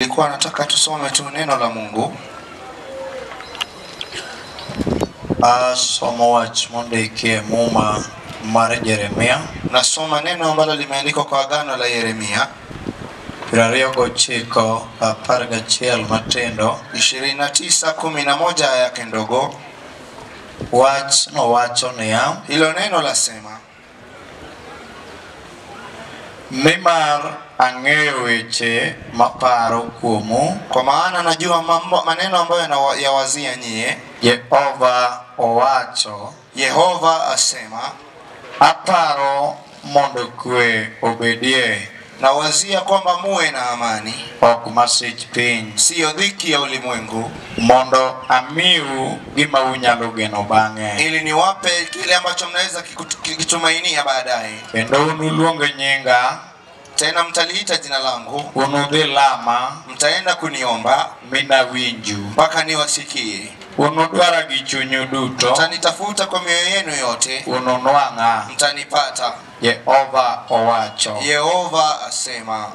Nilikuwa nataka tusome tu neno la Mungu. Asomo wach mondiki e Muma mar Jeremia. Nasoma neno ambalo limeandikwa kwa agano la Yeremia 29 11 matindo 29:11 aya yake ndogo. Wach nowacho niya, Hilo neno lasema, nimar ang'eyo weche maparo kuomu, kwa maana najua mambo, maneno ambayo yawazia nyie. Jehova owacho, Yehova asema, aparo mondo kwe obedie, nawazia kwamba muwe na amani, ok masich piny, siyo dhiki ya ulimwengu, mondo amiu gima unyalo geno bang'e, ili niwape kile ambacho mnaweza kitumainia baadaye. Kendo unuluong nyinga, tena mtaliita jina langu, unudhi lama, mtaenda kuniomba, minawinju, mpaka niwasikie. Unudwara gi chunyu duto, mtanitafuta kwa mioyo yenu yote, ununwang'a, mtanipata. Yehova owacho. Yehova asema.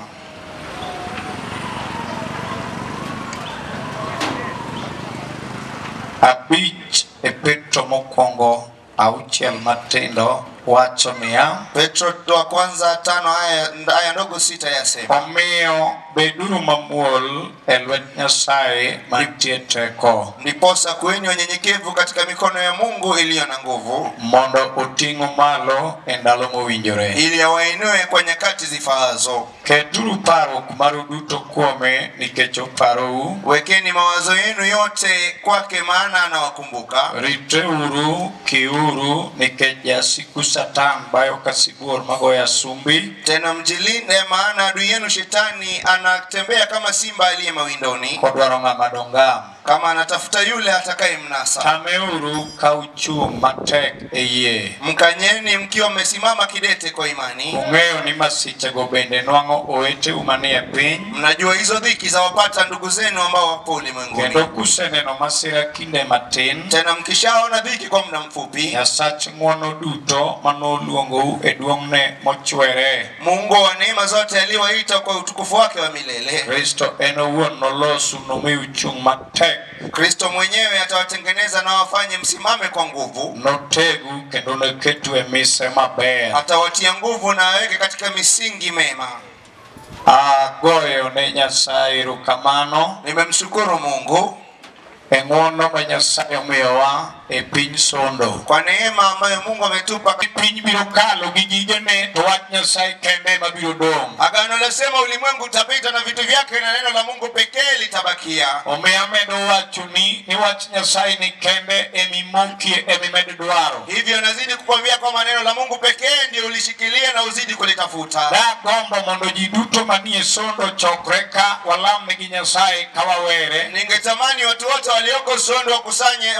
Abich e Petro mokwongo auchiel matindo wacho niya, Petro wa kwanza 5 aya ndogo 6 yasema, omiyo beduru mamuol e lwet Nyasaye mantie teko, ndiposa kuweni wanyenyekevu katika mikono ya Mungu iliyo na nguvu, mondo oting'u malo e ndalo mowinjore, ili awainue kwa nyakati zifaazo. Keturu parruok maru duto kuome nikech oparou. Wekeni mawazo yenu yote kwake, maana anawakumbuka. Ritreuru kiuru nikech jasiku Satan bayo ka sibuor magoyo asumbi. Tena mjilinde, maana adui yenu Shetani anatembea kama simba aliye mawindoni, kodwaro ng'ama dongam, kama anatafuta yule atakaye mnasa. Tameuru ka uchung' matek e yie, mkanyeni mkiwa mmesimama kidete kwa imani. Ung'eyo ni masichego bende nwang'o oweteu manie piny. Mnajua hizo dhiki zawapata ndugu zenu ambao wapo ulimwenguni. Kendo kuseneno masira kinde matin, tena mkishaona dhiki kwa muda mfupi, Nyasach ng'wono duto manoluongou e duong'ne mochwere, Mungu wa neema zote aliyewaita kwa utukufu wake wa milele, Kristo en owuon nolosu nomiu chung' matek. Kristo mwenyewe atawatengeneza na wafanye msimame kwa nguvu. Notegu kendo noketu e mise maber. Atawatia nguvu na aweke katika misingi mema. Agoyo ne Nyasaye erokamano. Nimemshukuru Mungu e ng'wono ma Nyasaye omiyowa e piny Sondo, kwa neema ambayo Mungu ametupa. Piny biro kalo gi gigene to wach Nyasaye kende ema biro dong'. Agano lasema ulimwengu utapita na vitu vyake, na neno la Mungu pekee litabakia. Omiyo amedo wachoni ni wach Nyasaye ni kende emimokie emimed dwaro. Hivyo nazidi kukwambia kwamba neno la Mungu pekee ndio ulishikilia na uzidi kulitafuta. Dagombo mondo ji duto manie Sondo chokre ka walamne gi Nyasaye ka wawere. Ningetamani watu wote walioko Sondo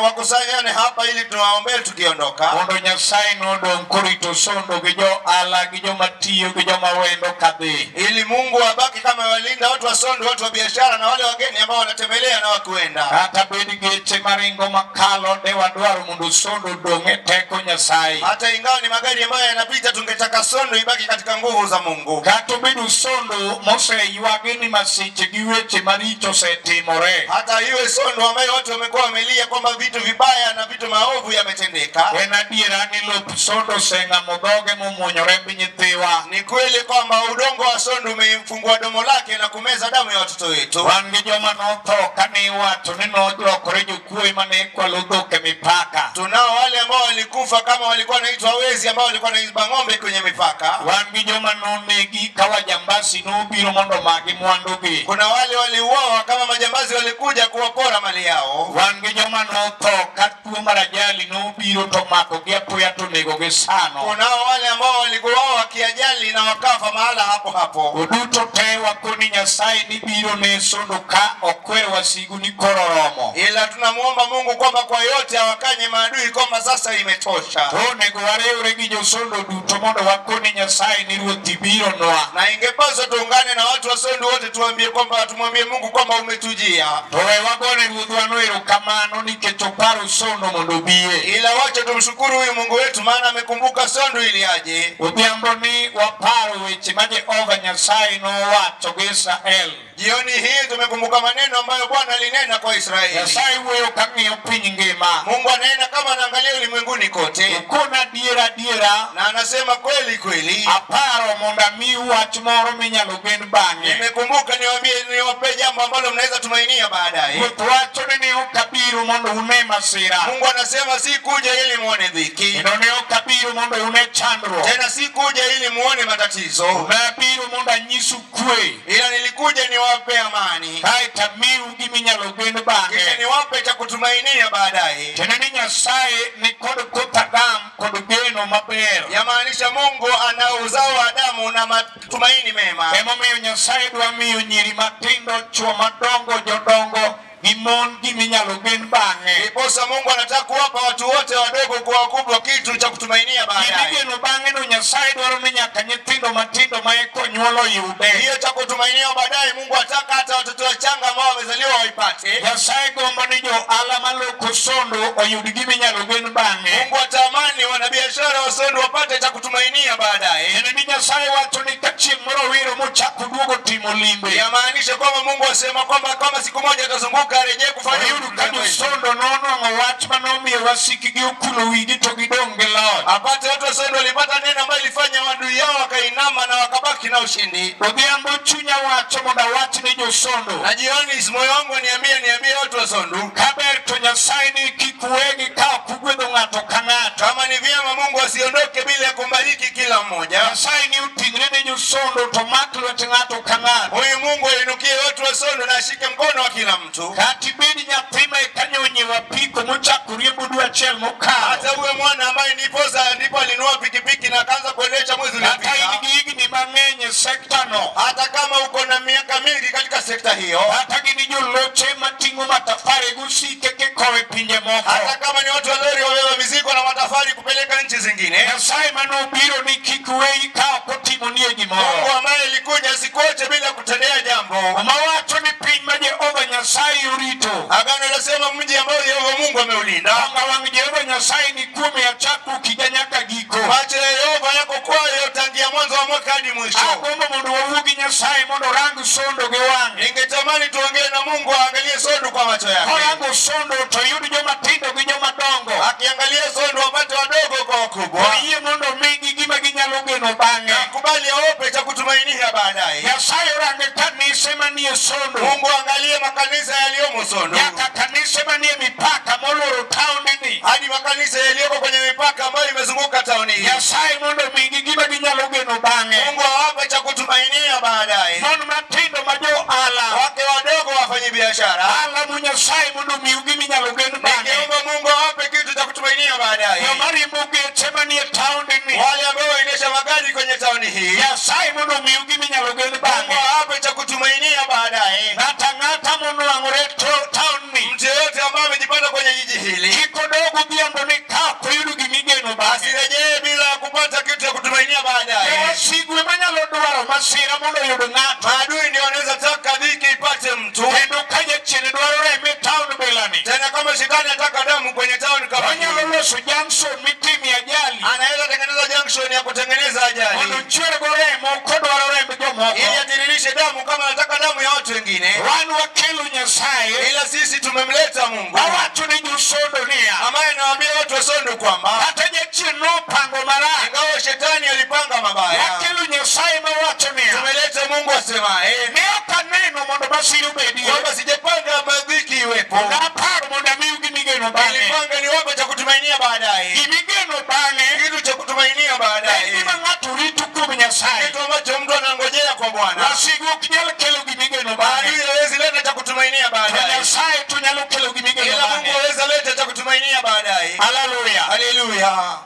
wakusanyane hapa ili tuwaombee tukiondoka. Mondo Nyasaye nodong' korito Sondo gi jo ala gi joma tiyo gi joma wendo kadhi, ili Mungu abaki kama walinda watu wa Sondo, watu wa biashara na wale wageni ambao wanatembelea na wakuenda. Kata bed geche maringo makalo de wadwaro mondo Sondo odong' e teko Nyasaye. Hata ingawa ni magari ambayo yanapita, tungetaka Sondo ibaki katika nguvu za Mungu. Kata obedo Sondo moseywagi ni masiche gi weche maricho osetimore, hata iwe Sondo ambayo watu wamekuwa wamelia kwamba vitu vibaya na vitu maovu yametendeka, en adiera ni lop Sondo oseng'amo dhoge momuonyo remb nyithiwa. Ni kweli kwamba udongo wa Sondo umefungua domo lake na kumeza damu ya watoto wetu. Wan gi joma notho kane iwacho ni nolokore jokuoye mane kwalo dhok e mipaka. Tunao wale ambao walikufa kama walikuwa wanaitwa wezi ambao walikuwa wanaiba ng'ombe kwenye mipaka. Wan gi joma nonegi ka wajambasi nobiro mondo omagi mwandugi. Kuna wale waliuawa kama majambazi walikuja kuwapora mali yao. Wan gi joma notho ka tuo mar ajali nobiro to omakogi apoya to onegogi sano. Kuna wale ambao walikuwa kiajali na wakafa mahala hapo hapo. Oduto te wakoni Nyasaye ni biro ne Sondo ka okwer wasigu ni koro romo. Ila tunamuomba Mungu kwamba kwa yote awakanye maadui kwamba sasa imetosha. To onego wariwre gi jo Sondo duto mondo wakoni Nyasaye ni ruoth biro nwa. Na ingepaswa tuungane na watu wa Sondo wote tuambie kwamba tumwambie Mungu kwamba umetujia. To we wagone ruodhwa erokamano nikech oparo Sondo mondo obiye. Ila wacha tumshukuru huyu Mungu wetu maana amekumbuka Sondo ili aje. Odhiambo ni waparo weche ma Jehova Nyasaye nowacho gi Israel. Jioni hii tumekumbuka maneno ambayo Bwana alinena kwa Israeli. Nyasaye wuoyo kang'iyo piny ngima. Mungu anena kama anaangalia ulimwenguni kote. Okona adiera adiera. Na anasema kweli kweli. Aparo mondo amiu wach moro minyalo gen bang'e. Nimekumbuka niwaambie niwape jambo ambalo mnaweza tumainia baadaye. Ruoth wacho ni ne ok abiro mondo une masira. Mungu anasema si kuja ili muone dhiki. Kendo ne ok abiro mondo une chandruok. Tena si kuja ili muone matatizo. Nabiro mondo anyisu kwe. Ila nilikuja niwape amani. Kaeto amiu giminyalo gen bang'e. Kisha niwape cha kutumainia baadaye. Tiende ni Nyasaye ni kod koth Adam kod geno maber. Yamaanisha Mungu ana uzao wa Adamu na matumaini mema. Emomiyo Nyasaye dwa miyo nyiri matindo, chwo madongo, jodongo gi mon giminyalo gen bang'e. Ndiposa Mungu anataka kuwapa watu wote wadogo kwa wakubwa kitu cha kutumainia baadaye. Gimigeno bang'e no Nyasaye dwaro ni nyaka nyithindo matindo ma eka onyuol oyude. Hiyo cha kutumainia baadaye Mungu ataka hata watoto wachanga ambao wamezaliwa waipate. Nyasaye gombo ni jo ohala maloko sondo oyud giminyalo gen bang'e. Mungu atamani wanabiashara wa sondo wapate cha kutumainia baadaye. Tiende ni Nyasaye wacho ni ka chieng' moro wiro mochako duogo timo limbe. Yamaanisha kwamba Mungu asema kwamba kama siku moja atazunguka arejee kufanya Oyud ka josondo nonwang'o wach manomiyo wasikgi okulo wigi to gidong' gi loch. Apate watu wa sondo walipata neno ambayo ilifanya adui yao wakainama na wakabaki na ushindi. Odhiambo chunya wacho mondo awach ni josondo. Na jioni moyo wangu niambie watu wa sondo. Kaber to Nyasaye ni kik wegi ka ok ugwedho ng'ato ka ng'ato. Kama ni vyema Mungu asiondoke bila ya kumbariki kila mmoja. Nyasaye ni oting're ne josondo to mak lwet ng'ato ka ng'ato. Huyu Mungu ainukie watu wa sondo na ashike mkono wa kila mtu. Kata ibed nyathi ma eka nyonyiewo apiko mochako riembo dwe achiel mokalo. Hata uwe mwana ambaye ndipo alinunua pikipiki na akaanza kuendesha mwezi Kata uliopita. in gi higni mang'eny e sekta no. Hata kama uko na miaka mingi katika sekta hiyo. Kata gin joloche mating'o matafari gosike kikowo e pinje moko. Hata kama ni watu wa lori wabeba mizigo na matafari kupeleka nchi zingine. Nyasaye manobiro ni kik weyi ka ok otimonie gimoro. Mungu ambaye alikuja asikuache bila kutendea jambo. Omawacho ni piny ma Jehova Nyasaye orito. Agano linasema mji ambao Yehova Mungu ameulinda. Wanga wang' Jehova Nyasaye ni kuome a chakruok higa nyaka giko. Macho ya Yehova yako kwayo tangia mwanzo wa mwaka hadi mwisho. Agombo mondo wawuo gi Nyasaye mondo orang sondo gi wang'e. Ningetamani tuongee na Mungu aangalie sondo kwa macho yake. Korango sondo to oyud joma tindo gi joma dongo. Akiangalia sondo wapate wadogo kwa wakubwa. Oyie mondo omigi gima ginyalo geno bang'e. Na kubali awape cha kutumainia baadaye. Nyasaye orange kanise manie sondo. Mungu angalie makanisa yaliyomo sondo. Nyaka kanise manie mipaka moloro taondni. Hadi makanisa yaliyoko kwenye mipaka ambayo imezunguka tauni hii. Nyasaye mondo omigi gima ginyalo geno bang'e. Mungu awape cha kutumainia baadaye. Mon matindo ma jo ohala. Wake wadogo wafanye biashara. Alamo Nyasaye mondo omiu giminyalo gen bang'e. Ningeomba Mungu awape kitu cha kutumainia baadaye. Joma riembo geche manie taondni. Wale ambao waendesha magari kwenye tauni hii. Nyasaye mondo omiu giminyalo gen Mungu bang'e. awape cha kutumainia baadaye. Ng'ato ang'ata monwang'ore taonni. Mtu yeyote ambaye amejipata kwenye jiji hili Kik odog odhiambo ni ka ok oyudo gimigeno bang'e. asirejee bila kupata kitu cha kutumainia baadaye. Wasigu ema nyalo dwaro masira mondo oyud ng'ato. Maadui ndio wanaweza taka dhiki ipate mtu. Kendo ka jachien dwaro rem e taon belani. Tena kama shetani ataka damu kwenye tauni kama Onyalo hii, loso junction mitime ajali. anaweza tengeneza junction ya kutengeneza Mondo ajali ochwergo remo kodwaro remb jomoko. ili atiririshe damu kama anataka damu ya watu wengine. Wan wakelo Nyasaye. Ila sisi tumemleta Mungu Awacho ne josondo niya. ambaye anawaambia watu wa Sondu kwamba Kata jachien nopango marach. ingawa shetani alipanga mabaya, Wakelo Nyasaye mawacho niya. tumeleta Mungu asemaye Ne ok aneno mondo masira obedie. kwamba sijapanga madhiki iwepo, Naparo mondo amiu gimigeno bang'e. nilipanga niwape cha kutumainia baadaye, Gimigeno bang'e kitu cha kutumainia en baadaye, gima ng'ato rito kuom Nyasaye. kitu ambacho mtu anangojea kwa Bwana. Wasigu ok nyal kelo gimigeno bang'e. Maadui hawezi leta cha kutumainia To baadaye, Nyasaye to nyalo kelo gimigeno ila Mungu bang'e. aweza leta cha kutumainia baadaye. Haleluya. Haleluya!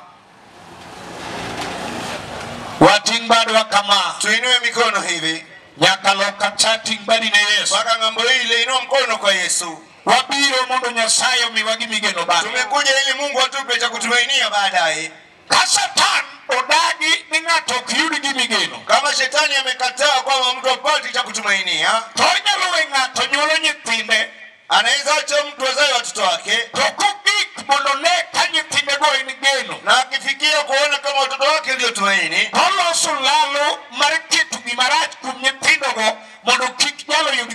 Wating' badwa kama. Tuinue mikono hivi Nyaka loka cha ting' badi ne Yesu. mpaka ng'ambo ile, inua mkono kwa Yesu. Wabiro mondo Nyasaye omiwa gimigeno bang'e. Tumekuja ili Mungu atupe cha kutumainia baadaye. Ka Satan odagi ni ng'ato ok yud gimigeno. Kama shetani amekataa kwamba mtu apate cha kutumainia, To onyalo we ng'ato nyuolo nyithinde anaweza acha mtu azae watoto wake, to kogik mondo ne ka nyithindego en geno. na akifikia kuona kama watoto wake ndio tumaini, Toloso lalo mar keto gimarach kuom nyithindogo mondo kik nyalo yudo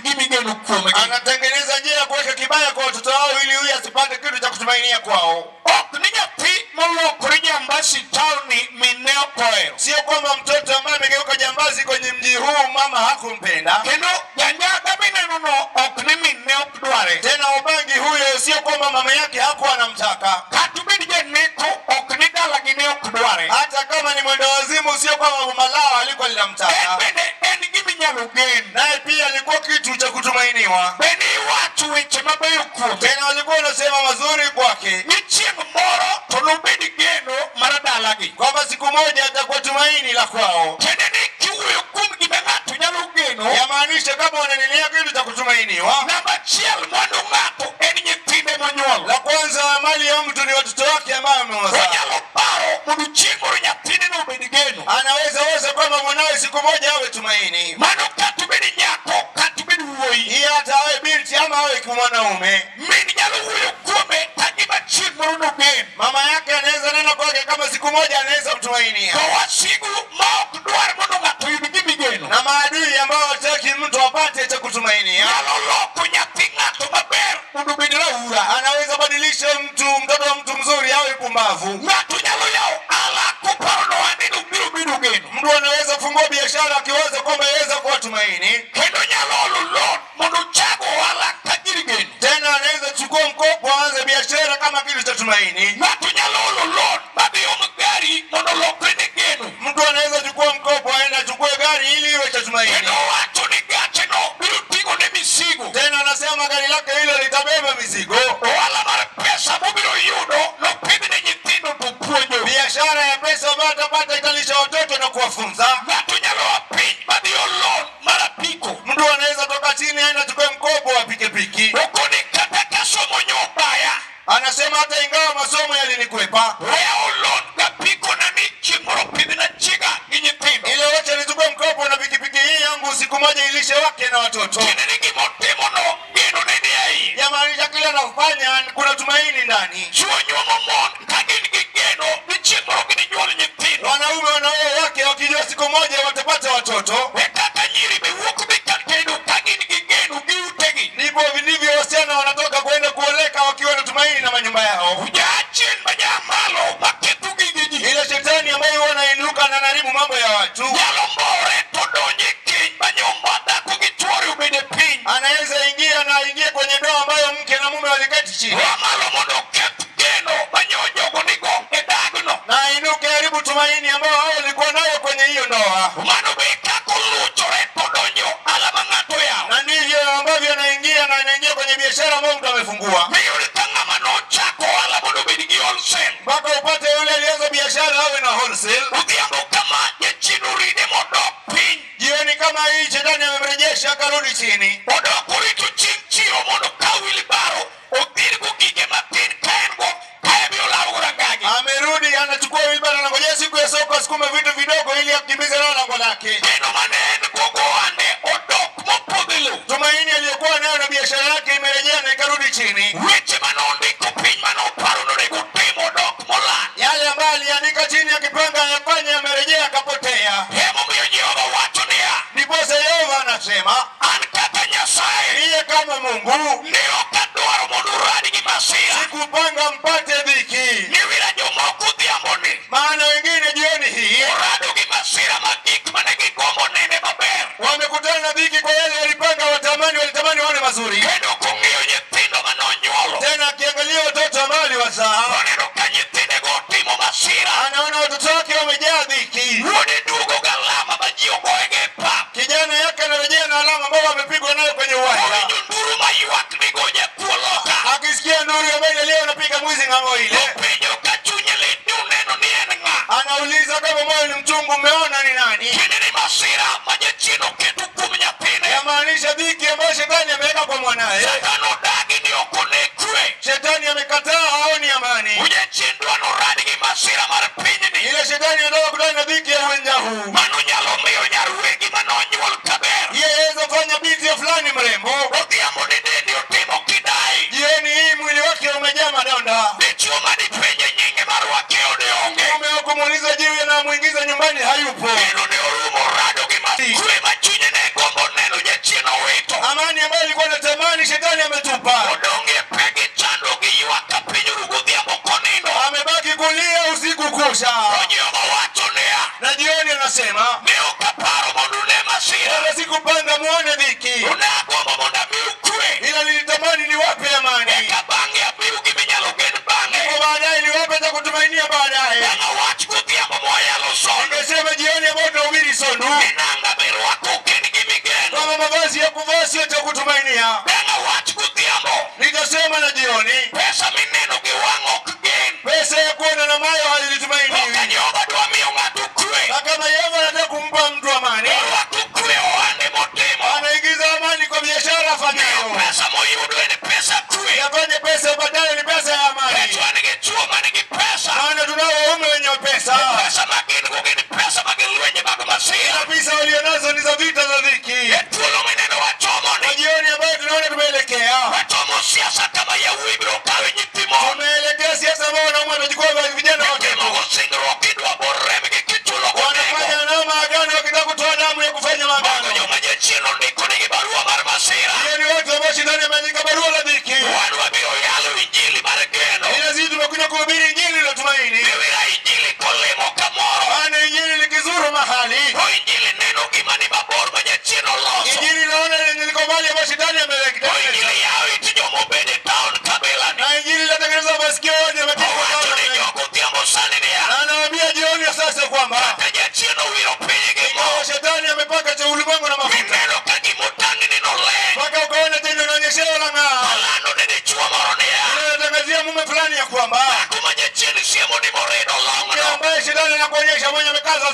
kuomgi. Anatengeneza njia ya kuweka kibaya kwa watoto wao ili huyu asipate kitu cha kutumainia kwao. Ok ni nyathi molokore jambasi taoni min ne ok ohero. Sio kwamba mtoto ambaye amegeuka jambazi kwenye mji huu mama hakumpenda. Kendo janjaga minenono ok ni min ne ok dware. Tena ubangi huyo sio kwamba mama yake hakuwa anamtaka. Kata obed janeko ok ni dalagi ne ok dware. Hata kama ni mwenda wazimu sio kwamba mama lao alikuwa linamtaka. En bende en gima inyalo gen. Naye pia alikuwa kitu cha kutumainiwa. Bende iwacho weche mabeyo kuome. Tena walikuwa wanasema mazuri kwake. Ni chieng' moro to nobed geno mar dalagi. Kwamba siku moja atakuwa tumaini la kwao. Tiende ni kiwuoyo kuom gima ng'ato nyalo geno. Yamaanisha kama wanaendelea kitu cha kutumainiwa. Namba achiel mwandu ng'ato en nyithinde monyuolo. La kwanza mali ya mtu ni watoto wake ambao amewazaa. Onyalo paro mondo chieng' moro nyathine no obed geno. Anaweza weza kwamba mwanawe siku moja awe tumaini. Mano kata obed nyako kata obed wuoyi. Hii hata awe binti ama awe mwanaume. Min nyalo wuoyo kuome ka gima chieng' moro nogen. Mama yake anaweza nena kwake kama siku moja anaweza kutumainia. To wasigu ma ok dwar mondo ng'ato oyud gima igeno. Na maadui ambao hawataki mtu apate cha kutumainia. Nyalo loko nyathi ng'ato maber mondo obed raura. Anaweza badilisha mtu, mtoto wa mtu mzuri awe pumbavu. Ng'ato nyalo yawo ohala koparo ni ohande no biro bedo geno. Mtu anaweza fungua biashara akiwaza kwamba yaweza kuwa tumaini. Kendo nyalo olo loan mondo ochak ohala ka gir geno. Tena anaweza chukua mkopo aanze biashara kama kitu cha tumaini. Ng'ato nyalo olo loan madhi om gari mondo olokre ne geno. Mtu anaweza chukua mkopo aende achukue gari ili iwe cha tumaini. Kendo owacho ni gache no biro ting'o ne mizigo. Tena anasema gari lake hilo litabeba mizigo. Ohala mar pesa mobiro yudo nopidh ne nyithindo to puonjo. Biashara ya pesa ambayo atapata italisha watoto na kuwafunza. Ng'ato nyalo a piny madhi ol loan mar apiko. Mtu anaweza toka chini aende achukue mkopo wa pikipiki. Okoni kata ka somo nyobaya. Anasema hata ingawa masomo yalinikwepa, we aol loan gapiko na ni chieng' moro pidhna chiega gi nyithindo. Ile wacha nichukue mkopo na pikipiki hii yangu siku moja ilishe wake na watoto. Tiende ni gimotimono geno ne ni e iye. Yamaanisha kile anafanya kuna tumaini ndani. Chuo nyuomo mon ka gin gi geno ni chieng' moro gininyuol nyithindo. Wanaume wanaoa wake wakijua siku moja watapata watoto. E kaka nyiri be wuok dhi ka tedo ka gin gi geno gi utegi. Ndipo vilivyo wasichana wanatoka kwenda kuoleka wakiwa na tumaini na manyumba yao. Jachien ma jamalo maketho gige ji. Ile shetani ambayo huwa anainuka na anaharibu mambo ya watu. Nyalo more to donjo e keny ma nyumba dhako gi chuore obede piny. Anaweza ingia na aingie kwenye ndoa ambayo mke na mume waliketi chini. Oa malo mondo oketh geno ma jogo nigo e dagno. Na ainuke haribu tumaini ambayo hao walikuwa nayo kwenye hiyo ndoa. Mano be kaka oluchore to donjo ohala ma ng'ato yawo. Na ndivyo ambavyo anaingia na anaingia kwenye biashara ambayo mtu amefungua. Miyud ka ng'ama nochako ohala mondo obed gi wholesale. Mpaka upate yule alianza biashara awe na wholesale. Odhiambo kama jachien oride modok piny. Jioni kama hii shetani amemrejesha akarudi chini. Odok orito chieng' chiro mondo okaw wheelbarrow odhirgo gige matin ka en go kae be olawogo rangagi. Amerudi anachukua wheelbarrow anangojea siku ya soko asukume vitu vidogo ili akimbize nalo lango lake. Geno mane en go gohande odok mopodho e lowo. Tumaini aliyokuwa nayo na biashara yake imerejea na ikarudi chini. Weche manondiko piny manoparo nonego otim odok molal. Yale ambayo aliandika chini akipanga ayafanye amerejea akapotea. Emomiyo Jehova wacho niya, Ndiposa Yehova anasema, an kaka Nyasaye yeye kama Mungu ne ok adwaro mondo urad gi masira. sikupanga mpate dhiki. Niwira jomoko odhiamboni Maana wengine jioni hii orado gi masira mag gik mane gigombo nene maber. wamekutana na dhiki kwa yale walipanga, watamani, walitamani waone mazuri. Kendo kong'iyo nyithindo manonyuolo Tena akiangalia watoto ambao aliwazaa, oneno ka nyithindego otimo masira. anaona watoto wake wamejaa dhiki. Wuode duogo galama ma ji ogoyego e pap. Kijana yake anarejea na alama ambayo amepigwa nayo kwenye uwanja. Owinjo nduru maywak nigo jakuo loka. Akisikia nduru ambayo inalia anapiga mwizi ng'ambo ile. Openjo ka chunye lit ni uneno ni en ng'a. Anauliza kama moyo ni mchungu, umeona ni nani? Tiende ni masira ma jachien oketo kuom nyathine. Yamaanisha dhiki ambayo shetani ameweka kwa mwanaye. Satan odagi ni ok one kwe. Shetani amekataa haoni amani. Jachien dwa norad gi masira mar pinyni. Ile shetani anataka kutana na dhiki ya uwanja huu. Mano nyalo miyo nyar wegi manonyuol kaber. Yeye aweza kufanya binti ya fulani mrembo. Odhiambo ni dendi otimo kidai. Jioni hii mwili wake umejaa madonda. Dichuo manipenje nyinge mar wake ode onge. Mume wa kumuuliza jiwe na muingiza nyumbani hayupo. Geno ne orumo rado gi masira. Kwe ma chuny ametupa. Amebaki kulia usiku kucha. Na jioni anasema wala sikupanga muone dhiki, ila nilitamani niwape amani, ndipo baadaye niwape cha kutumainia baadaye. Ningesema jioni ambayo tunahubiri Sondu kama mavazi ya kuvaa sio cha kutumainia. Nikasema na jioni pesa ya kuona na mayo halilitumainiwi. Na kama Yehova anataka kumpa mtu amani, anaingiza amani kwa biashara afanyayo. Yafanye pesa baadaye ni pesa ya amani. Maana tunao waume wenye pesa. Pesa walionazo ni za vita za dhiki. Na jioni ambayo tunaona tumeelekea, tumeelekea siasa ambao wanaume watachukua vijana watoto. Wanafanya nao maagano wakitaka kutoa damu ya kufanya maagano. Hiyo ni watu ambao shetani ameandika barua la dhiki. Ila sisi tumekuja kuhubiri injili la tumaini. Maana injili likizuru mahali, injili inaona lenye liko mbali ambayo shetani ameleta. Na injili inatengeneza masikio yote yametoka. Na anawaambia jioni ya sasa kwamba ingawa shetani amepaka cha ulimwengu na mafuta, mpaka ukaona tendo inaonyeshewa la ng'aa. Inatangazia mume fulani ya kwamba ambaye shetani anakuonyesha mwenye amekaza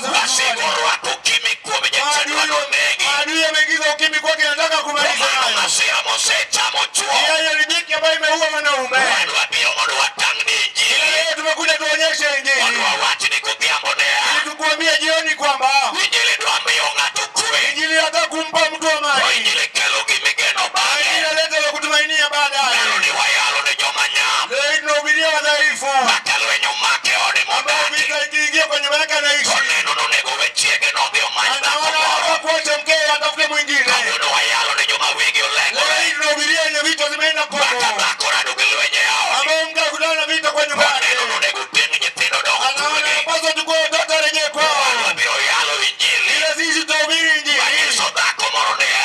maadui ameingiza ukimwi kwake, anataka kumaliza nayo. Yeye ni dhiki ambayo imeua wanaume. Leo tumekuja tuonyeshe injili, ili tukuambie jioni kwamba injili inataka kumpa mtu amani. Injili inaleta la kutumainia baadaye. Leo tunahubiria wadhaifu ambao vita ikiingia kwenye nyumba yake anaishi, anaona anataka kuacha mkewe atafute mwingine. Leo hii tunahubiria wenye vita zimeenda kombo, ambao mke akutana na vita kwa nyumba yake anaona anapaswa chukua watoto arejee kwao. Ila sisi tutahubiri injili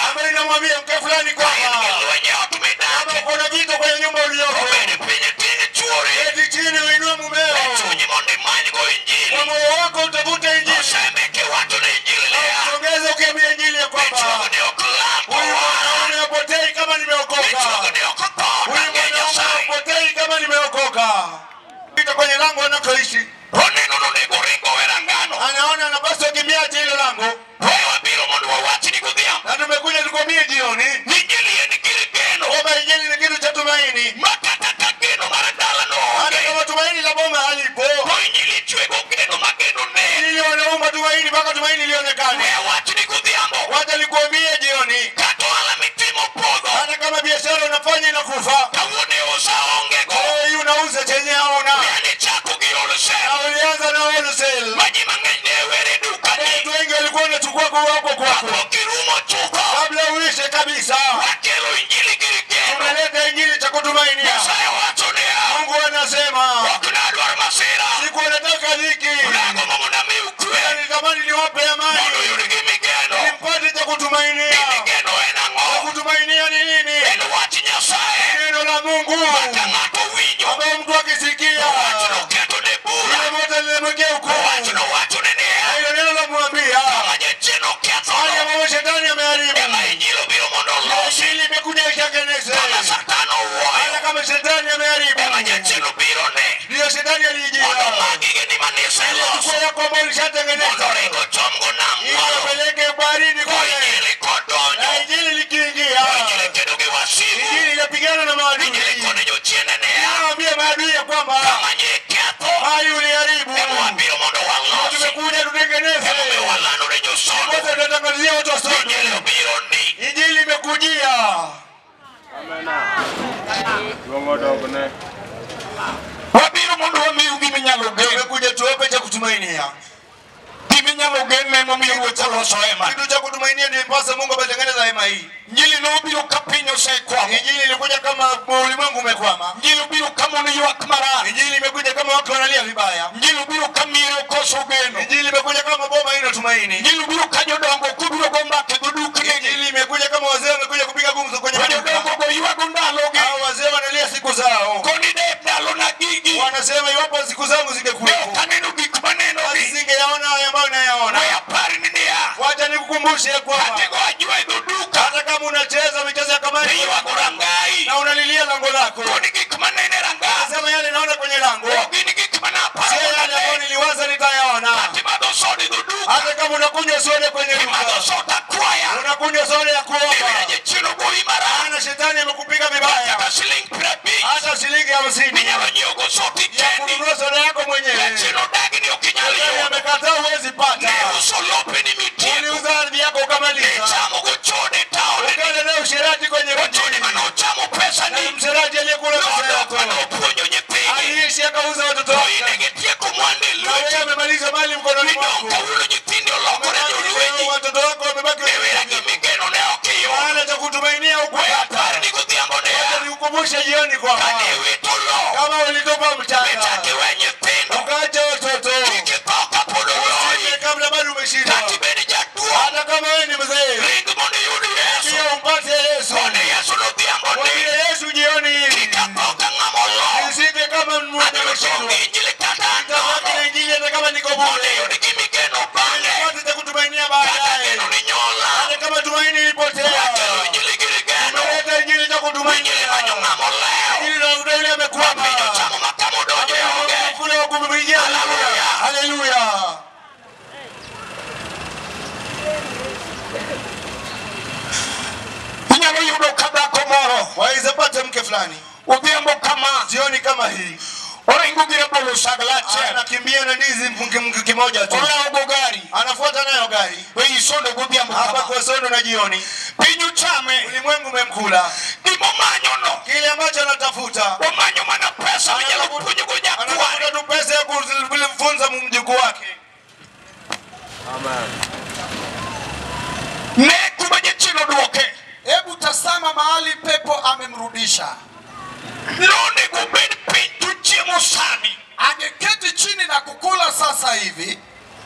ambayo inamwambia mke fulani kwamba kama uko na vita kwenye nyumba uliyoko, keti chini uinue mumeo kwa moyo wako utavute injili, usongeze ukiambia injili ya kwamba huyu mwanaume hapotei kama nimeokoka, huyu mwanaume hapotei kama nimeokoka. Vita kwenye lango anakoishi, anaona anapaswa kimbiache hilo lango. Na tumekuja tukwambie jioni kwamba injili ni kitu cha tumaini. Hata kama tumaini la boma halipo, injili wanaumba tumaini mpaka tumaini lionekane. Wacha nikuambie jioni, hata kama biashara unafanya inakufa, leo hii unauza chenye hauna, na ulianza na wholesale. Watu wengi walikuwa wanachukua kwa wako kwako kabla uishe kabisa. Tumeleta injili cha kutumainia. Mungu anasema siku anataka dhiki, ila nitamani niwape amani, nimpate cha kutumainia. Cha kutumainia ni nini? Neno la Mungu ambayo mtu akisikia ile moto lilimwekea hukumu, na ile neno la mwambia hali ambayo shetani ameharibu. Injili imekuja itengeneze. Hata kama shetani ameharibu, ndiyo shetani alijia chukua yako ambayo ulishatengeneza, ili apeleke baharini kule, na injili likiingia, injili inapigana na maadui. Inawaambia maadui ya kwamba hali uliharibu, tumekuja tutengeneze. Kwanza tunatangazia watu wa Sondu, injili imekujia. Tumekuja tuwape cha kutumainia. Kitu cha kutumainia ndio ipasa Mungu ametengeneza hema hii. Injili ilikuja Ulimwengu umekwama. Injili obiro kama ywak marach. Injili imekuja kama watu wanalia vibaya. Injili obiro ka mier okoso geno. Injili imekuja kama boma haina tumaini. Injili obiro ka jodongo kobiro go mbaka e duknegi. Injili imekuja kama wazee wamekuja kupiga gumzo kwenye maduka. Jodongo go ywago ndalogi. Hao wazee wanalia siku zao. Koni de ndalona gigi. Wanasema iwapo siku zangu zingekuwepo, Ne ok aneno gik manenogi. singeyaona haya ambayo nayaona. We apar ni niya. Wacha nikukumbushe kwamba Kata igo ajwa e dho duka. hata kama unacheza michezo ya kamari To iywago rangai. na unalilia lango lako, Koni gik maneno e ranga. sema yale naona kwenye lango Ok gin gik manaparo sio yale ambayo mondo ane. niliwaza nitayaona. Kata imadho soda e dho duka. Hata kama unakunywa soda kwenye Imadho duka, soda kwaya. unakunywa soda ya kuomba, Iwinjo jachien ogoyi marach. maana shetani amekupiga vibaya. Kata siling 50. Hata shilingi 50 Minyalo nyiewogo soti ya kendi. kununua soda yako mwenyewe, Jachien odagi ni ok inyal shetani yudo. amekataa, huwezi pata. Ne uso lopeni mitieko. Uliuza ardhi yako ukamaliza, Ichamo gochode e taon. ukaenda nayo usherati kwenye Ochode mji, manochamo pesani. na msherati aliyekula pesa Nodok yako manopuonjo nyithindi. aliishi akauza watoto To wake, in e gitieko mwandu e na wewe lweti. amemaliza mali mkononi Midong mwako. kawuono nyithindi olokore jolwenyi. Watoto wako wamebaki Niwira gi migeno ne ok iyudo. maana cha kutumainia We hukupata. apar ni godhiambo niya. Wacha nikukumbushe jioni kwamba Kane iwito lowo. kama ulitupa mchanga Michak iwe nyithindo. ukaacha watoto, Kik itho kapod oloyi. usije kabla bado umeshinda. Kata ibed jatuo. Hata kama wewe ni mzee, Ring mondo iyud Yesu. pia umpate Yesu. Kone Yesu nodhiambo Kwa ni. vile Yesu jioni hii Kik atho ka ng'ama olo. usije kama mwenye Abiro ameshindwa. tong' injili kata an Nitabaki nono. na injili hata kama niko Mondo bure, iyud gimigeno bang'e. nipate cha kutumainia Kata baadaye. geno ni nyola. Hata kama tumaini ilipotea, Wakelo injili gi geno. tumeleta injili cha Injili kutumainia. manyo ng'ama olewo. Injili na yule amekwama. Piny ochamo ma kama odonje onge. Kule wa kumrejea. Haleluya. Haleluya. Inyalo yudo ka dhako moro Waweza pata mke fulani odhiambo kama jioni kama hii oringo gi rabolo sagla achiel anakimbia na ndizi mke kimoja tu, olawo go gari anafuata nayo gari ei sondo godhiambo hapa kama kwa sondo na jioni. piny ochame Ulimwengu umemkula gimomanyono kile ambacho anatafuta, omanyo mana pesa minyalo puonjogo nyakware. anatafuta tu pesa ya kumfunza mjukuu wake. Ne kuma jachien odwoke. Hebu tazama mahali pepo amemrudisha. Nonego obed piny to chiemo sani. Angeketi chini na kukula sasa hivi,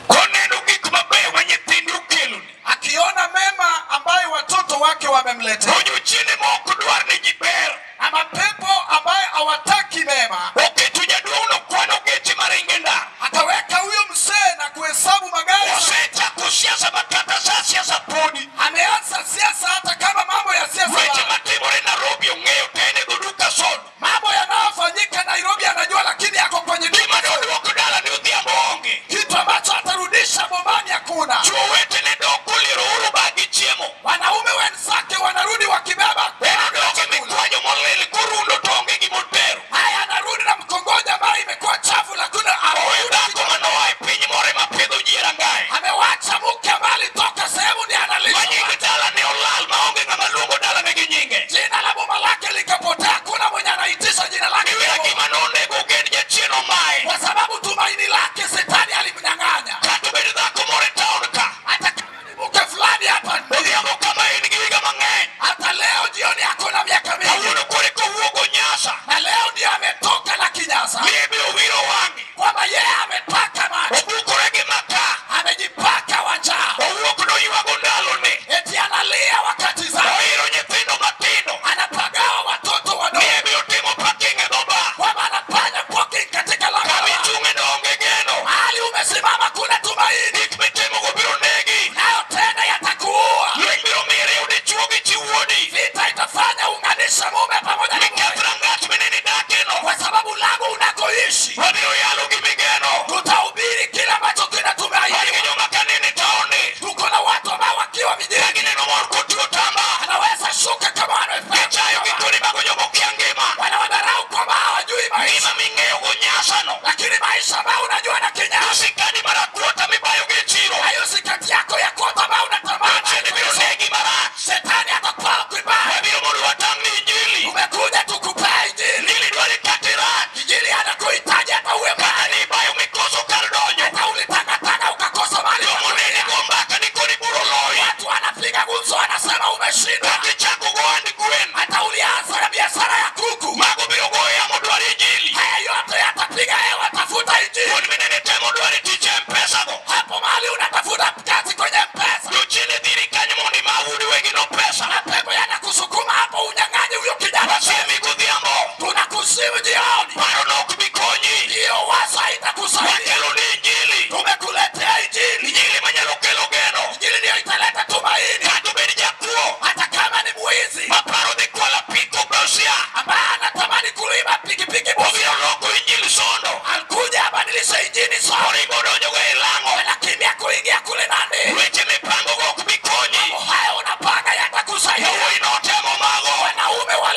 Koneno gik mabeyo ma nyithinde okeloni. akiona mema ambayo watoto wake wamemletea, To jochiende ma ok dwar ni ji ber. na mapepo ambayo hawataki mema. Oketo jaduong'no kwano geche maringe ndara. Akaweka huyo mzee na kuhesabu magari. Osechako siasa ma kata sa siasa podi. Ameanza siasa hata kama mambo ya siasa Weche bado. matimore Nairobi ong'eyo te en e dho duka sodo. Mambo yanayofanyika Nairobi anajua, lakini yako kwenye Gima duka. dodwok dala ni odhiambo onge. Kitu ambacho atarudisha bomani hakuna. Chwo wetene dok koliero uru bagi chiemo. Wanaume wenzake wanarudi wakibeba En odok e mikwanyo molil korundo to onge gimotero. haya, anarudi na mkongoja ambayo imekuwa chafu, lakini Owe amerudi dhako manoa e piny moro ema pidho ji e rangae. amewacha mke ambaye alitoka sehemu ndiye analisha Ma nying dala ne olal maonge ng'ama luongo dalane gi nyinge. jina la boma lake likapotea, hakuna mwenye anaitisha jina lake, Iwera gima nonego ogen jachien omaye. kwa sababu tumaini lake shetani alimnyang'anya. Kata obed dhako moro e taon ka. Hata kama ni mke fulani hapa, Odhiambo kama in gi higa mang'eny. hata leo jioni ako na miaka mingi, Kawuono kore kowuok Onyasa. na leo ndiyo ametoka na kinyasa Liebe owiro wang'e. kwamba yeye amepaka macho, Obukore gi makaa. amejipaka wanjaa, Owuok noywago ndalone. eti analia wakati zake, Ohero nyithindo matindo. anapagawa watoto wadogo, Liebe otimo parking e dho bar. kwamba anafanya parking katika lango la Kama baa. ichung'e no onge geno. Mahali umesimama kuna tumaini, Gik mitimogo biro negi. nayo tena yatakuua. Lweny biro mire odichuo gi chi wuodi. Vita itafanya unganishe mume pamoja na Niketh mke, rangach minene idakeno. kwa sababu lango unakoishi Wabiro yalo gi migeno. tutahubiri kile ambacho Wan gi kinatumaini. joma kanene e taonde. Tuko na watu ambao wakiwa Ka mijini gineno mor kotiyo tamba. anaweza shuka kama Gichayo gi koni mago jomokia ngima. wanawadharau kwamba hawajui maisha, Ngima ming'eyo go nyasano. lakini maisha ambayo unajua na kinyasa Usikani marakuota mibayo gi e chiro. hayo si kati yako ya kota ambayo unatamani. Jachien biro negi marach. Shetani atakwaa vibaya. Wabiro mondo watang' ni injili. Umekuja tukupea injili. Injili dwari kata irach. Injili anakuhitaji hata uwe Kata mbaya, ni ibayo mikoso kar donjo. hata ulitangatanga ukakosa mali. Jomoneni go mbaka ni koni buro loyi. Watu wanapiga gumzo, wanasema umeshindwa, Kata ichako go hand gwen. hata ulianza na biashara ya kuku,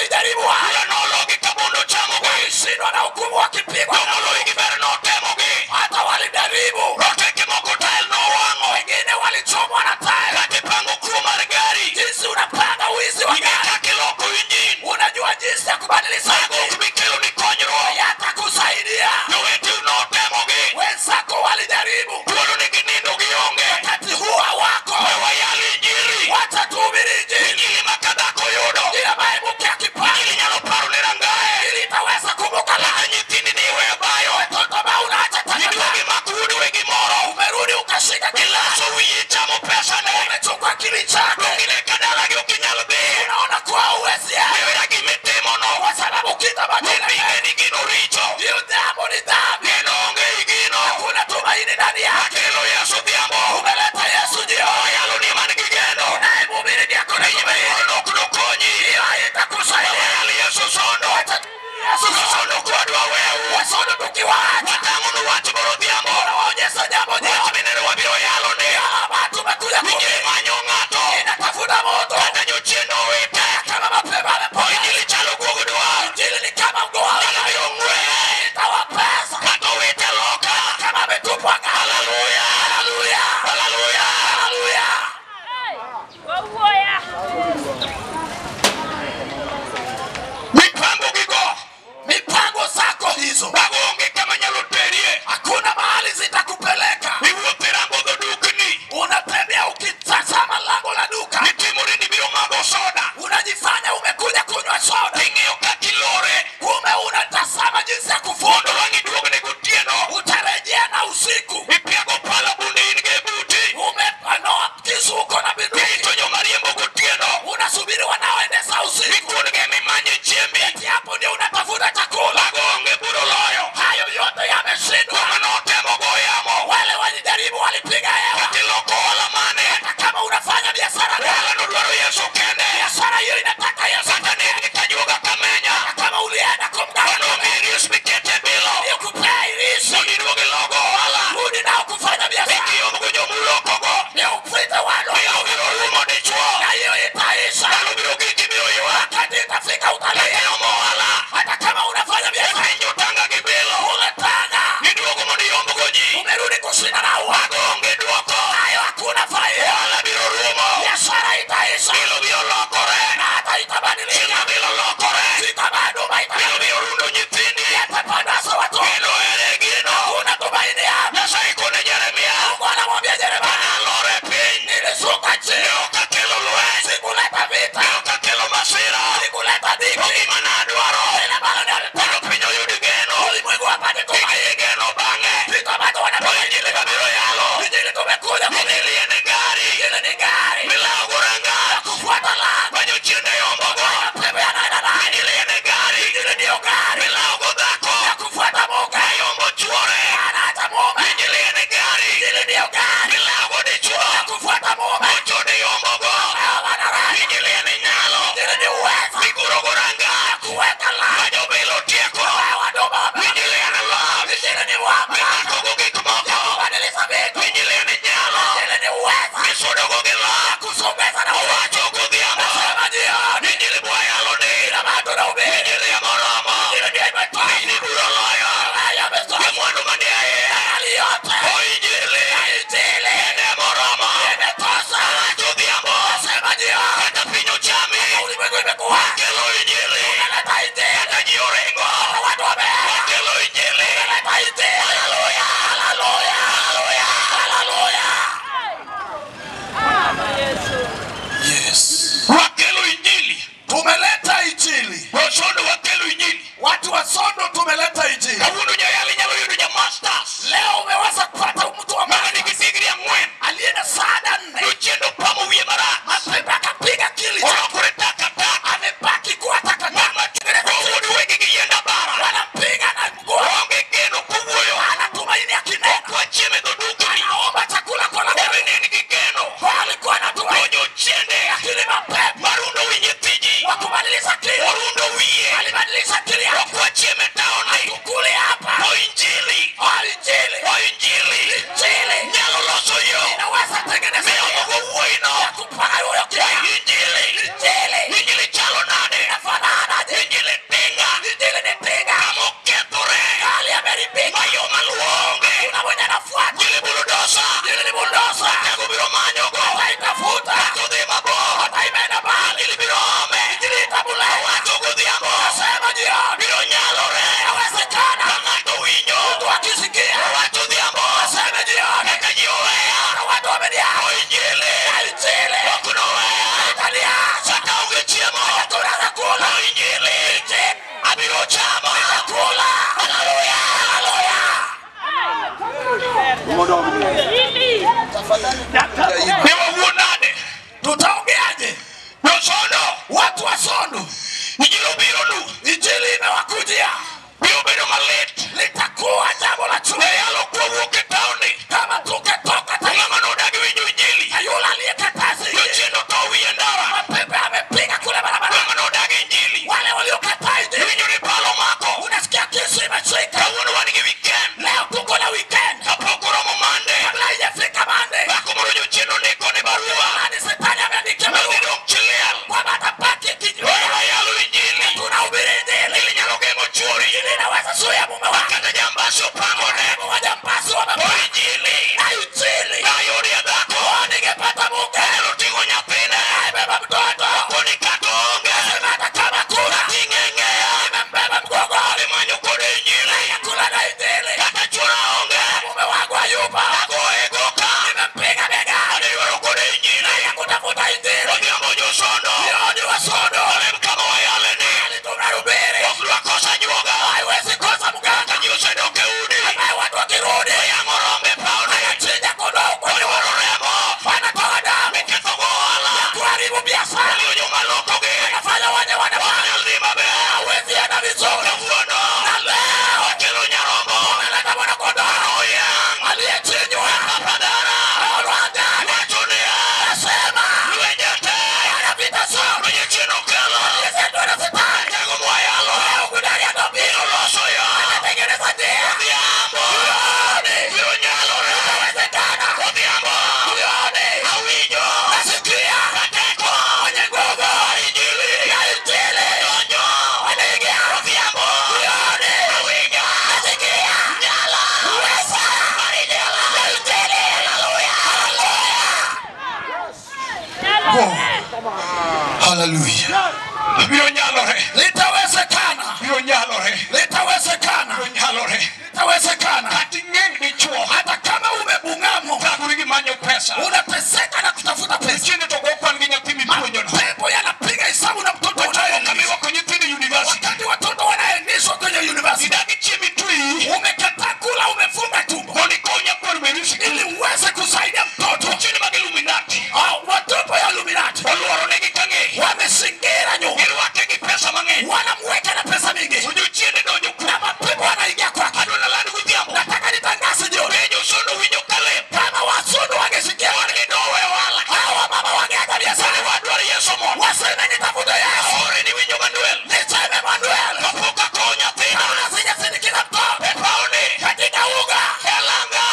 Walijaribu walishindwa na hukumu wakipigwa. Hata walijaribu. Wengine walichomwa na tayari. Jinsi unapanga wizi wa gari, unajua jinsi ya kubadilisha injini, yatakusaidia. Wenzako walijaribu, wakati huu hawako. Wacha tuhubiri injili ile ambaye mke akipanda ili itaweza kumbuka lango. Watoto ambao unaacha takataka, umerudi ukashika kilaso, umechukua kili chake, unaona kuwa huwezi kwa sababu kitabadilika. Hiyo jambo ni dhambi, hakuna tumaini ndani yake. Umeleta Yesu jioni, unayemhubiri ndiye ako na tumaini. Hiyo haitakusaidia. Wacha Yesu Wasondo tukiwaacha, unawaonyesha jambo jioni. Tumekuja kuhubiri, inatafuta moto kama mapema amepona. Injili ni kama mgoa, itawapesa kama ametupwa. Haleluya, haleluya, haleluya. Mipango zako hizo hakuna mahali zitakupeleka. Unatembea ukitazama lango la duka, unajifanya umekuja kunywa soda, kumbe unatazama jinsi ya kufunga. Utarejea na usiku, umepanoa kisu uko na bunduki, unasubiri wanaoendesha usiku. Eti hapo ndio unatafuta chakula. Hayo yote yameshindwa. Wale walijaribu walipiga hewa. Hata kama unafanya biashara gani, biashara hiyo inataka Yesu. Hata kama ulienda kwa mganga nikupea irisi, rudi nao kufanya biashara, ni upite wano, na hiyo itaisha. Wakati itafika utalia. Hata kama unafanya biashara uletanga, umerudi kushinda na uongo, hayo hakuna faida. Biashara itaisha na hata itabadilika, sitabaduma yatapandasa watoto. Hakuna tumaini hapa. Mungu anamwambia Yeremia, nilishuka chini, sikuleta vita, sikuleta dhiki, ile ambalo nilitaka ulimwengu apate tumaini. Vita bado wanapiga injili, tumekuja kuhubiri. Injili ni gari ya kufuata lango, mapepo yanaenda nayo. Injili ndiyo gari ya kufuata Mungu, anaacha mume. Injili ndiyo gari ya kufuata mume, ambao wanaraha. Injili ni uwezo ya kuweka lango, ambao wadoma wame- Injili ni mamlaka ya kubadilisha vitu. Injili ni uwezo ya kusongeza na uwezo. Nasema jioni, ila bado nahubiri. Injili ndiyo imetosha. Haya yametosha. Hali yote na Injili imetosha. Nasema jioni, ulimwengu imekuwa unaleta Injili, hata watu wameenda, unaleta Injili. Haleluya, haleluya, haleluya. Yes. Tumeleta Injili, watu wa Sondo, tumeleta Injili. Leo umeweza kupata mtu wa maana aliye na sada 4, mapepo akapiga kili chake, amebaki kuwa takataka. Wanampiga na mguu, anatumaini akinena, anaomba chakula kwa lango. Kwa alikuwa anatumaini, lakini mapepo wa kubadilisha akili alibadilisha akili yake. Hatukuli hapa Injili. Oh, Injili, Injili inaweza tengeneza ya kupaa huyo kijana. Injili inafanana Abiro chamo. Nitakula. Haleluya. Haleluya. Ni wawuo nade? Tutaongeaje? Josondo. Watu wa Sondu, Injili obironu. injili imewakujia. Biro bedo malit. Litakuwa jambo la chungu Ne yalo kwawuok e taon ni. kama tungetoka To taifa ng'ama nodagi winjo injili. na yule aliyekataa injili. Jochiende otowo wiye ndara. Mapepo yamepiga kule barabarani. Ng'ama nodagi injili. Wale waliokataa injili, Iwinjo ni palo omako. unasikia kisu imeshika. Kawuono wan gi weekend. Leo tuko na weekend, Kapok oromo Monday. kabla haijafika Monday, Dhako moro jochien ondiko ne barua. nani shetani ameandikia Nodhi barua dong chi liel. kwamba atabaki kijiwe. Wayalo injili. Tunahubiri injili, Injili nyalo geng'o chuori. injili inaweza zuia mume wako. Kata jambasi opangone. Wajambazi To wamepanga injili. na injili. Dayudie dhako. Oh, ningepata mke Anyalo ting'o nyathine. aibeba mtoto, Koni kata onge. sema hata kama kuna Ating'e ng'eya. nimembeba mgongoni, Adhi manyo kode injili. kula na injili. Kata chuora onge. Mume wangu hayupo, Agoye goka. nimempiga bega, Adhi dwaro kode injili. ya kutafuta injili. Odhiambo josondo. Jioni wa Sondu, Olem kama wayale ni. hali tunahubiri, Ok dwa kosa nyuoga. haiwezi kosa mganga Ka ji osedok e udi. ambaye watu wakirudi Oyang'o rombe e pawne. anachinja kondoo kwa Odwaro remo. wanatoa damu Mikethogo ohala. kuharibu biashara, Omiyo joma lokogi. anafanya wenye Ok wanafanya nyal dhi maber. hawezi enda vizuri. Kawuono. Na leo Wakelo nyarombo. ameleta mwana kondoo Oyang'. aliyechinjwa Papadara. Rwandani. Wacho niya. Nasema Lwenje te. wanapita Sondu, Lwenje chien okelo. aliyesendwa na shetani. Tego mwayalo. Leo gudari Biro atobiro loso yo. anatengeneza njia. Odhiambo. Jioni Biro nyalore. inawezekana. Odhiambo. Jioni Awinjo. nasikia Kateko. mwenye nguvu Injili. ya injili Donjo. wanaingia. Odhiambo. Jioni Awinjo. nasikia Nyala. uweza Marijela. ya injili. Haleluya. Haleluya. Biro nyalore. Litawezekana, Biro nyalore. litawezekana, Biro nyalore. litawezekana. Kata ing'eng dichuo. Hata kama umebungamo, Thagori gi manyo pesa. unateseka na kutafuta pesa, Jochiende to go kwan gi nyathi mipuonjono. pepo yanapiga hesabu na mtoto Ochopo kama unayeendesha. iwako nyithindo e university. Wakati watoto wanaendeshwa kwenye university, Idagi chiemo itweyi. umekataa kula, umefunga tumbo Mondo ikony nyakwar meru sikul. ili uweze kusaidia mtoto. Jochiende mag Illuminati. Watoto ya Illuminati Oluoro negi kang'e. wamezingira nyumba, Girwake gi pesa mang'eny. wanamweka na pesa mingi, To jochiende donjo kuom. na mapepo wanaingia kwake. Adwa naland godhiambo. Nataka nitangaze jioni, Be josondo winjo kalem. kama Wasundu wangesikia, Wan gi dowe e ohala. hawa mama wangeacha biashara, Wadwaro Yesu mondo. waseme nitafute Yesu, Aore ni winjo Manuel. niseme Manuel, Kapok akowo nyathina. kabla sijasindikiza mtoto E pawni. katika uga E langa.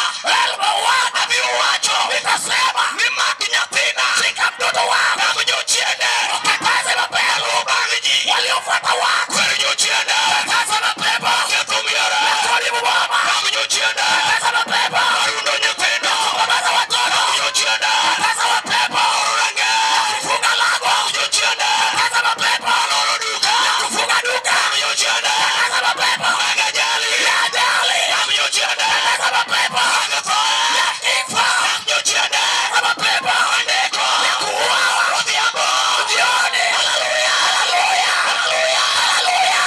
elfu wana, Abiro wacho. nitasema Ni mak nyathina. shika mtoto wangu, Mag jochiende. ukataze mapepo Luw bang' ji. waliofuata watu, Kwer jochiende. kataza mapepo Ketho miera. kuharibu boma, Mag jochiende. kataza mapepo Arundo nyithindo. kupambana watoto, Mag jochiende. kataza mapepo Oro range. kufunga lango, Mag jochiende. kataza mapepo Aloro duka. kufunga duka, Mag jochiende. kataza mapepo Mag ajali. ya ajali, Mag jochiende. kataza mapepo Mag tho. ya kifo, Mag jochiende. kataza mapepo Andeko. ya kuuawa. Odhiambo. Jioni, Haleluya. haleluya, Haleluya. haleluya.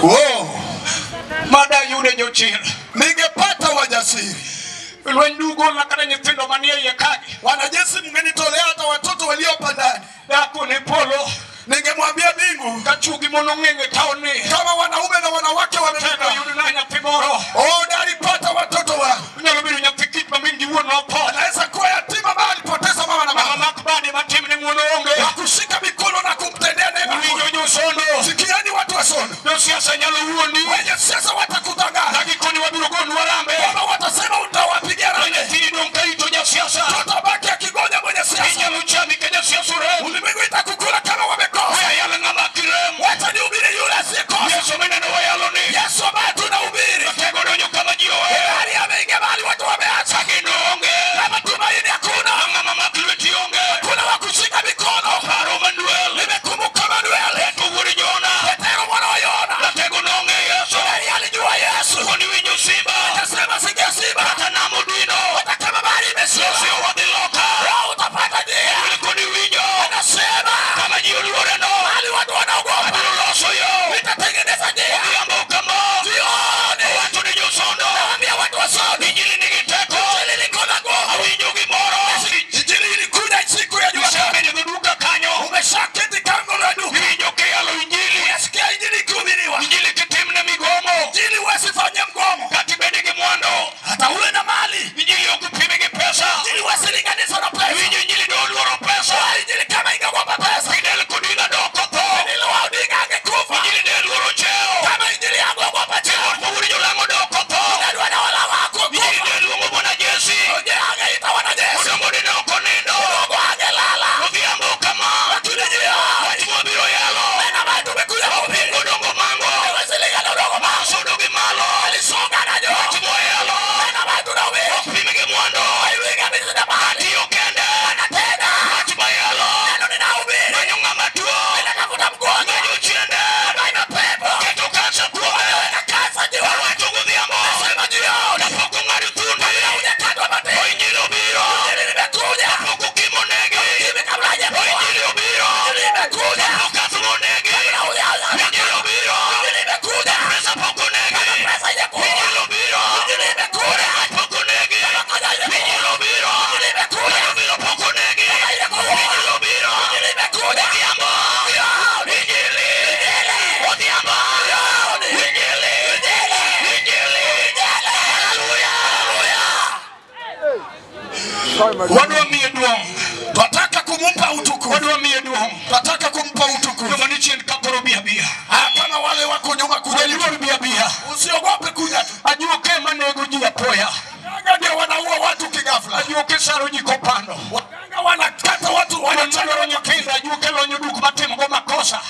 Oh. Mada yude jochir. Ningepata wajasiri Lweny dugolna kata nyithindo manie iye kagi. wanajeshi, mngenitolea hata watoto walio hapa ndani, Dhako ne polo. ningemwambia mbingu Ka chwo gi mon ong'eng' e taon ni. kama wanaume na wanawake Teko wamefika. yudna nyathi moro. Oh, nalipata watoto wangu. Onyalo bedo nyathi kich ma min gi wuon notho. Anaweza kuwa yatima ambaye alipoteza mama na Ng'ama baba, mak bade matimne ng'uono onge. wa kushika mikono na kumtendea neema. Winjo josondo. Sikieni watu wa Sondu, Josiasa nyalo wuondi. wenye siasa watakutangaza Ka gikoni wabiro gonu warambe. kwamba watasema utawapigia To rambe, nyathini dong' ka rito jasiasa. tutabaki akingoja mwenye siasa. Inyalo chami ka jasiasa orem. Ulimwengu itakukula kama wamekosa. We ayal ng'ama kirem. Wacha nihubiri yule asiyekosa, Yesu mineno wayalo ni. Yesu ambaye tunahubiri. Tego donjo kama unaogopa. Abiro loso yo. Nitatengeneza njia. Odhiambo kama. Jioni. Owacho ni josondo. Nawaambia watu wa Sondo. Injili nigi teko. Injili liko na nguvu. Awinjo gimoro. Injili ilikuja siku ya Jumatatu. Isebedo gi duka kanyo. Umeshaketi kando la duka. Iwinjo kiyalo injili. Unasikia injili ikihubiriwa. Injili kitimne migomo. Injili wasifanye mgomo. Kata ibed gi mwandu. Hata uwe na mali. Injili ok pimi gi pesa. Injili wasilinganisha na pesa. Iwinjo injili doluoro pesa. Injili kama ingeogopa pesa. Fidel Odinga dok otho. Fidel wa Odinga angekufa. Injili ne luoro cheo. Kama injili yangeogopa cheo. Wuod Jolang'o dok otho. Inadwa na wala wako Injili ne luongo mwanajeshi. Oje angeita wanajeshi. Odongo dine ok onindo. Odongo angelala. Odhiambo kama. Lakini jioni. Wach mwabiro yalo. Neno ambayo tumekuja kuhubiri. Odongo mango. Haiwezi lingana udongo mango. Sodo gi malo. Alisonga na juu. Wach mwayalo. Neno ambayo tunahubiri. Ok pim gi mwandu. Hailinganishwi na mali. Tiyo kende. Anatenda. Wach mayalo. Neno ninahubiri. Manyo ng'ama tuo. Ninatafuta mgonjwa. Manyo chiende. Ambaye ina pepo. Keto kansa kuome. Ameweka kansa juu. Awacho godhiambo. Nasema jioni. Kapok ong'ado thundi. Kabla hujakatwa mate. Injili obiro. Injili limekuja. Kapok okimo negi. Kimi kabla hajakuwa. Injili obiro. Injili imekuja. Kapok kathgo onegi. Kabla hujaanza. Injili obiro. Injili imekuja. Pesa pok onegi. Kama pesa haijakuwa. Injili obiro. Injili imekuja. Pok onegi. Kama kaja haijakuwa. Injili obiro. Injili imekuja. Obiro pok onegi. Kama haijakuwa. Injili obiro. Injili imekuja. Odhiambo. Jioni. Injili. Odhiambo. Jioni. Injili. Injili. Injili. Injili. Haleluya. Haleluya. Wadwa miye duong'. Twataka kumpa utukufu. Wadwa miye duong'. Twataka kumpa utukufu. Joma ni chien ka koro bi abia. Ah, kama wale wako nyuma kuja Aluor bi abia. Usiogope kuja tu. Ajuoke manego ji apoya. Waganga ndio wanaua watu kighafla. Ajuoke saro ji kopando. Waganga wanakata watu, wanachana Wanacharo nyithindo. Ajuoke lonyo duk matimogo makosa.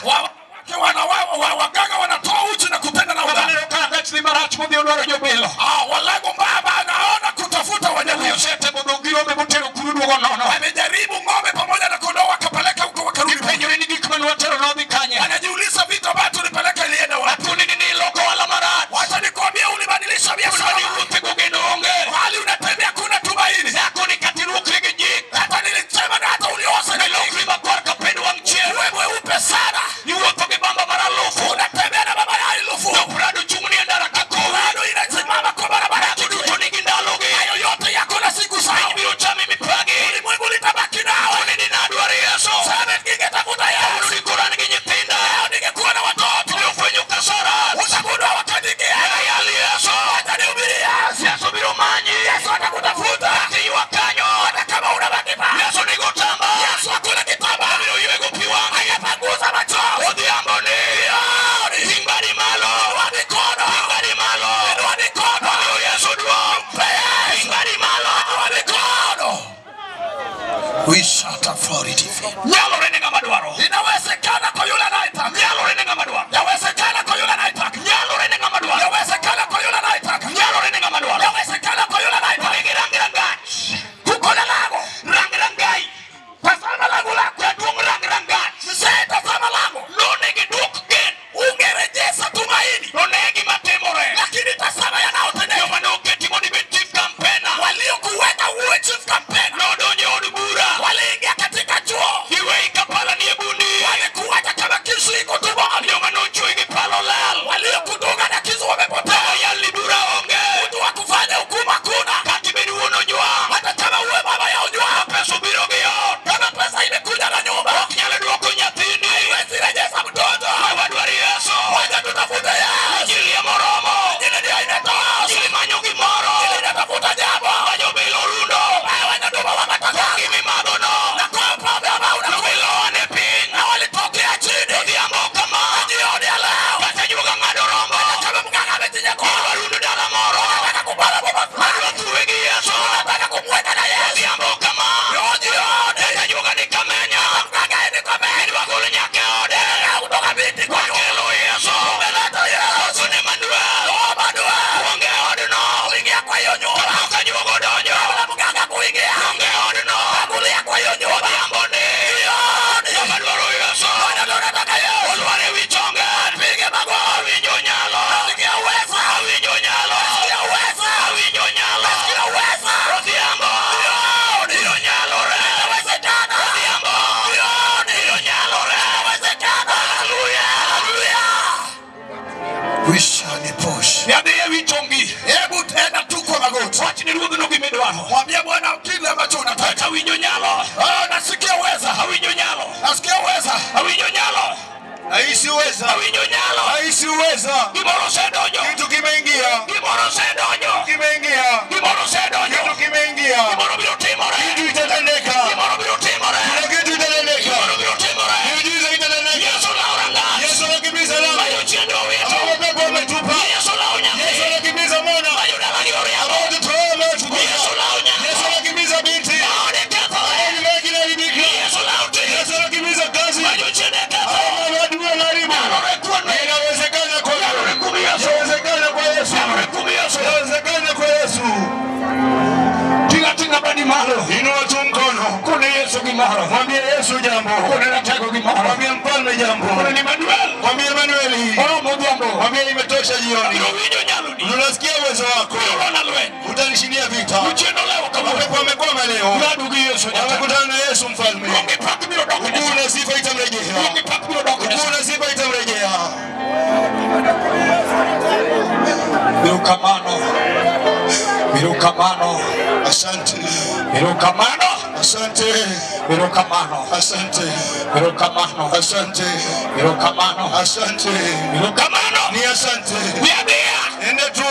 Wanawake waganga wanatoa uchi na kutenda na udhalimu. Waneno ka agach dhi marach modhi odwaro jobilo. Ah, walango baba anaona kutafuta wanyama. Osetemo dhok gi rombe motero kuru duogo nono. Wamejaribu ng'ombe pamoja na kondoo wakapeleka huko wakarudi. Gipenjore ni gik mane watero nodhi kanye. Anajiuliza vitu ambavyo tulipeleka ilienda wapi. Akoni ni niloko ohala marach. Wacha nikwambie, ulibadilisha biashara. Ni wuothe gogeno onge. Hali unatembea kuna tumaini. Dhako ni kata irwakri gi jik. Hata nilisema na hata uliosa na Ilokri makwar ka pend wang' chieng'. uwe mweupe sana. Iwuotho gi bamba mar alufu. Unatembea na baba ya elfu. To Prado chung' ni e ndara ka kowi. Bado inasimama kwa barabara. Mago duto nigi ndalogi. Hayo yote yako na siku Piny zao. biro chami mipagi. Ulimwengu litabaki nawe. Koni ni nadwar Yesu. Sema ningetafuta Yesu. Kawuono ni koro an magoti. Wach ni ruodhno gimidwaro. Mwambie Bwana kile ambacho unataka. Awinjo nyalo. Nasikia uweza. Awinjo nyalo. Nasikia uweza. Awinjo nyalo. Nahisi uweza. Awinjo nyalo. Nahisi uweza. Gimoro osedonjo. Kitu kimeingia. Gimoro osedonjo. Kimeingia. Gimoro osedonjo. Kitu kimeingia. Gimoro biro timore. Kitu itatendeka. Gimoro biro timore. Kuna kitu itatendeka. Gimoro biro timore. Miujiza itatendeka. Yesu lawo rangach. Yesu anakimbiza lango. Majochiende owito. Ambao pepo wametupa. Yesu lawo nyathi. Yesu anakimbiza mwana. Majodalagi oriambo. Ambao watoto wao wamewafukuza. Yesu lawo nyako. Yesu anakimbiza binti. Ode kethore. Ambao nyumba yake inaharibika. Yesu lawo tich. Yesu anakimbiza kazi. Majochiende ketho. Ambao maadui wanaharibu. Nyalore kuome. Inawezekana kwa Nyalore kuom Yesu. Inawezekana kwa Yesu. Nyalore kuom Yesu. Inawezekana kwa Yesu. Tinga tinga badi malo. Inua tu mkono. Kone Yesu gimoro. Mwambie Yesu jambo. Kone ratego gimoro. Mwambie mfalme jambo. Kone ni Manuel. Mwambie Emanueli. Oromo odhiambo. Mwambie imetosha jioni. Abiro winjo nyaloni. Unasikia uwezo wako. Biro lona lweny. Utanishindia vita. Jochiende olewo kawuono. Mapepo wamekwama leo. Ng'adu gi Yesu nyaka. Wamekutana na Yesu mfalme. Duong' gi pak biro dok ne Ukuu na sifa itamrejea. Duong' gi pak biro dok ne Ukuu na sifa itamrejea. Erokamano. Erokamano. Asante. Erokamano. Asante. Erokamano. Asante. Erokamano. Asante. Erokamano. Asante. Erokamano. Ni asante. Dhi adhiya. Enda tu.